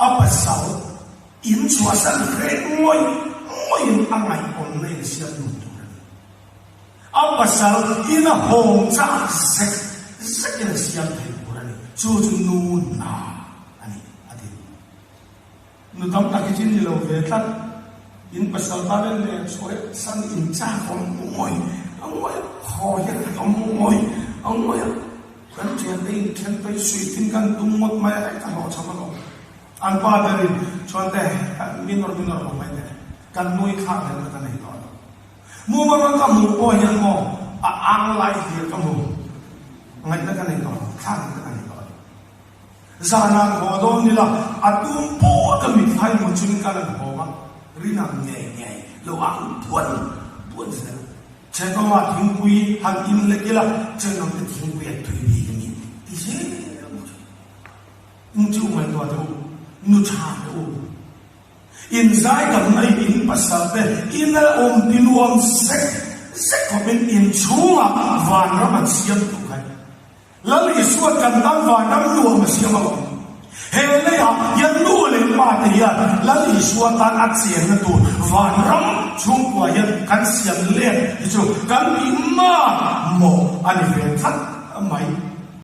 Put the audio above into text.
A pasal in chhuahsan hreh ngawih ngawihin a ngaihawmna in siam lut tur a ni. A pasal in a hawng chak zek zekin a siam thei tur a ni. Chu chu nu hna a ni, a ti. Nu tam tak hi chu ni lo ve tlat. In pasal tan en leh chhuah san in chak awm ngawih a ngawih a, haw hian khat awm ngawih a ngawih a. Kan thiante in then phei suitin kan tum ngawt mai a, ka hlawhchham alawm. An pa berin chuan te min nawr min nawr lo mai teh, kan nui thlak leh na ka nei tawh lo. Mumanga ka hmuh pawh hian maw a ang lai hlir ka hmu, ngaihna ka nei tawh lo, thlak leh na ka nei tawh lo. Zanah haw dawn nila a tum pawh ka mitthla i hmu chungin ka lan hawng a, rinam ngei ngei lo ang buan buan zel. Thenawma thingpui han in lek ila thenawmte thingpui an tui bik a ni ti zel ang chu. Eng chu ngaihtuah teh u, nu tha teh u. In zaidamna in in pasal te ina awm ti nuam zek zek khawpin in chhungah vanram an siam duh khai. Lal Isua kan tan vanram nuam a siam alawm. He leiah hian nu leh pa te hian Lal Isua tan a chenna tur vanram chhungkua hian kan siam let hi chu kan tih mak mawh a ni ve tlat mai.